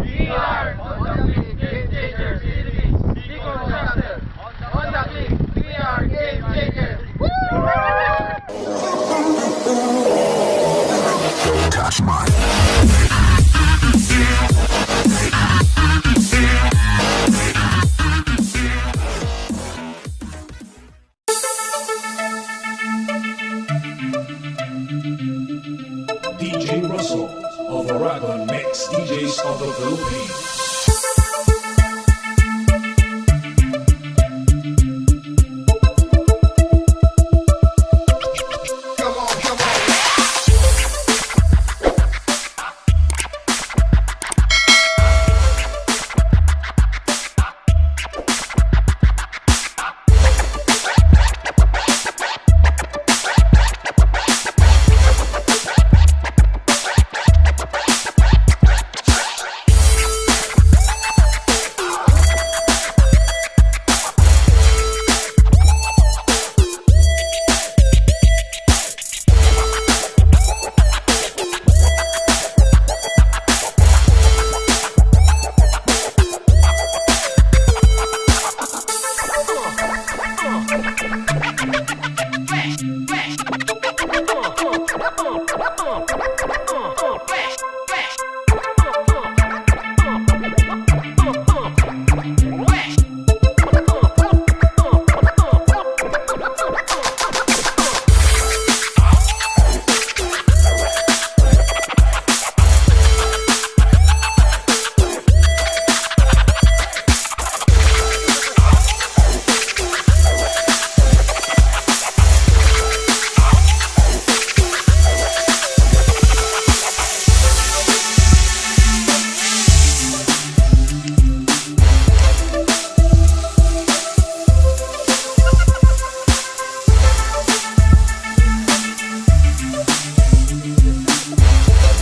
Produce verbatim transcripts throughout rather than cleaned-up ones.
We are Honda Click Game Changers Philippines. Be constructive. Honda Click, we are game changers. Don't touch mine. D J Russell of Oragon makes D Js of the Philippines.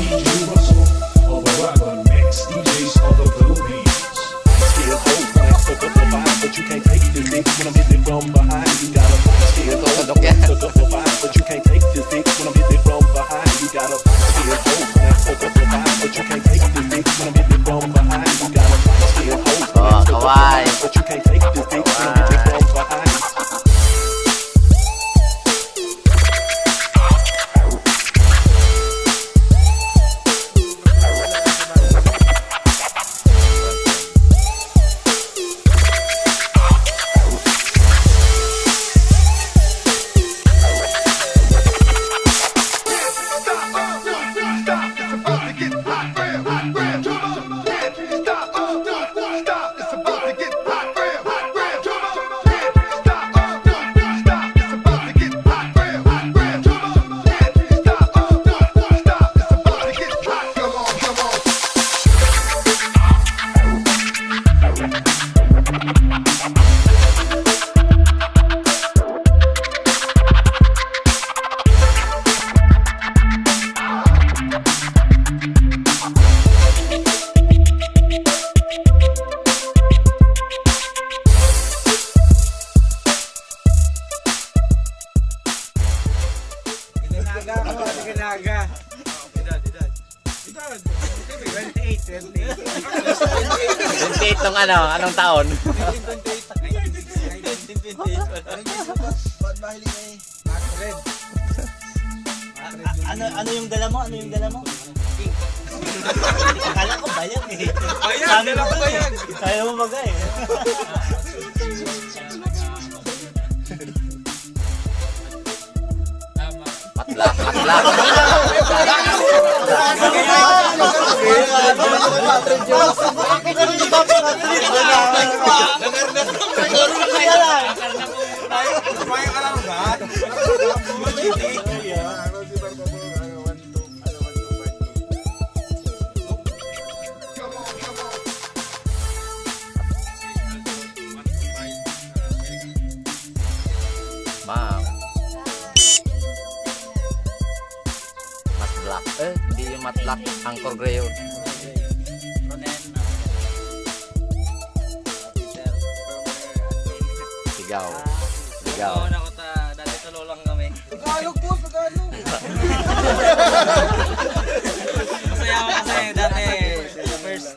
D J Russell of Oragon makes D Js of the Philippines. Still hold, but you can't take this dick when I'm hitting from behind. You gotta still hold, but you can't take this dick when I'm hitting from behind. You gotta still hold, but you can't take this dick when I'm hitting from behind. You gotta still hold, Oh, kaway. But you can't take this dick when I'm hitting from behind. Iganaga ako, iganaga. Edad, edad. Twenty-eight, twenty-eight. Twenty-eight nung ano, anong taon? Nineteen twenty-eight. Nineteen twenty-eight. Ba't mahilig ka eh? Max Red. Ano, ano yung dala mo? Ano yung dala mo? Pink. Akala ko bayag eh. Bayag, Sabi dala mo ko bayag. Sabi mo bagay. Tama. Matlak, matlak. Ma'am. Matlak. Eh, hindi yung matlak. Anchor Grey yun. Sigaw. Sigaw. Una ko ta, dati tulo lang kami. Tagalog po, Tagalog. Masaya ako kasi dati, sa first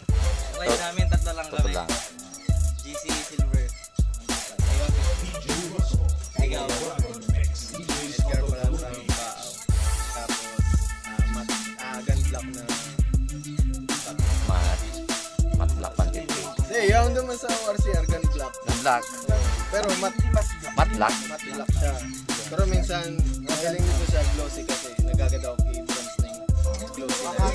Tayo namin, tatlo lang kami. Tatlo lang. G C Silver. Ikaw. Edgar Palanzano Bao. Tapos, ah, mat, ah, gun block na. Mat, mat block one fifty. Eh, yaon naman sa O R C R gun block. Gun block. Pero mat, mat block. Mat block siya. Pero minsan, magaling dito siya glossy kasi nagagadaw kay bronze na yung glossy na.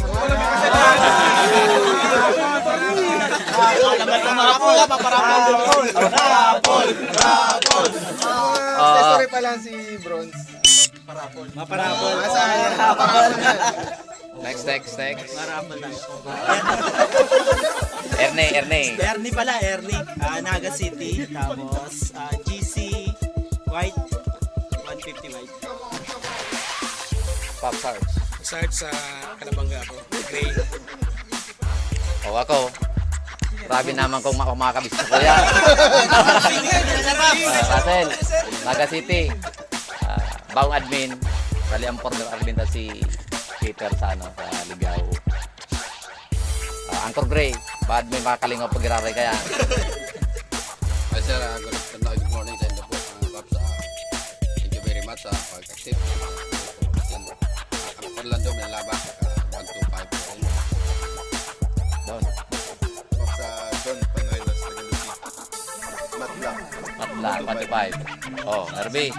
Maparapol ka, maparapol. Raffle! Raffle! Ah, accessory pa lang si bronze. Maparapol. Maparapol. Next, next, next. Maparapol na. Ernie, Ernie. Ernie pala, Ernie. Ah, Naga City. Tapos, ah, G C White. One fifty White. Pop Sarge. Sarge sa Kalabanga ako. Gray. O ako, grabe naman kung ma-, makakabis ko yan. Ah, Russell, Naga City. Ah, Baong Admin, bali ang former admin na si Peter sa, ano, sa Ligao. Ah, Anchor Gray, bad may makalingaw pag iraray kaya. Ay, sir, ah, good, good morning sa inyo po, ah, Paps. Ah, thank you very much sa pag-accept. Yan. Ah, Orlando, may labas, ah, one two five po rin. Doon. Paps, ah, John Panuelos, Tagalugi. Matla. Matla, one two five. Oh, Nervy.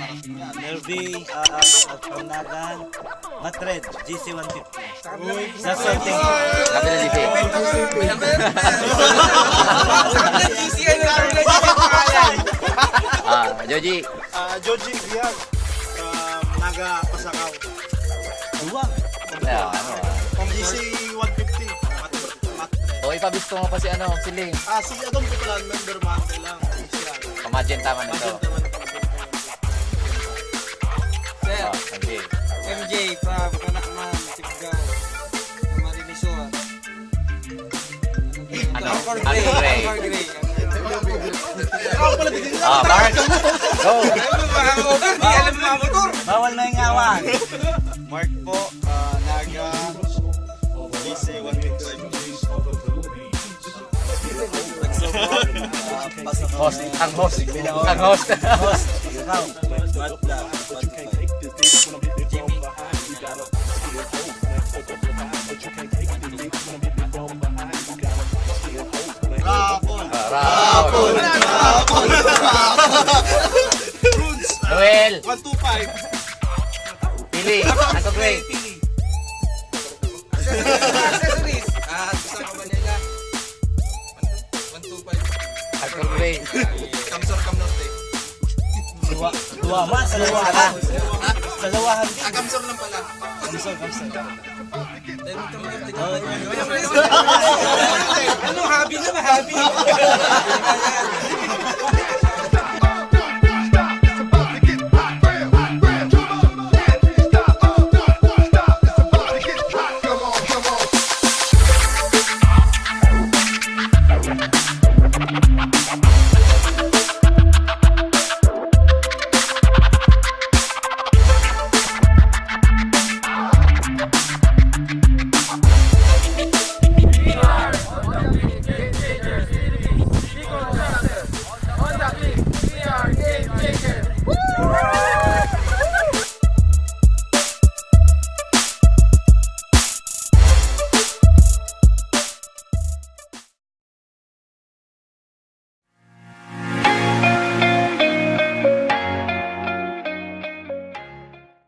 Nervy, ah, ah, from Naga. Matred, G C one fifty. Sa sorting. Kapila G C? G C, ano, sabi na G C ang pangalan. Ah, Joji. Ah, Joji Biag. From Naga Pasakaw. Duwa. Yeah, ano, ah. G C one fifty. Mat-, Matred. O, ipabisto mo pa si, ano, si Ling. Ah, si Adon ko pala, member man lang. Siya. Pamagenta man ito. Pamagenta man ito. Sir. Ah, M J. M J from Kanakman, Sibugaw. Sa Marilisor. Ano? Anchor Gray. Anchor Gray. Anchor Gray. Ah, Mark. Go. Alam mo, mga motor. Di alam mga motor. Bawal na yung awan. Mark po, ah, Naga, G C one fifty-five. Host, ang host, ang host. Host, ikaw. Jimmy. Rapol. Ah, Rapol. Rapol. Rapol. Noel. One two five. Pili. Anchor Gray. Pili. Accessories. Ah, sa Manila. One two five. Anchor Gray. Kamsor, Cam Norte. Duwa, duwa man, sa Lawahan. Sa Lawahan din. Ah, Kamsor lang pala. Kamsor, Kamsor. Dahil Cam Norte. Oh,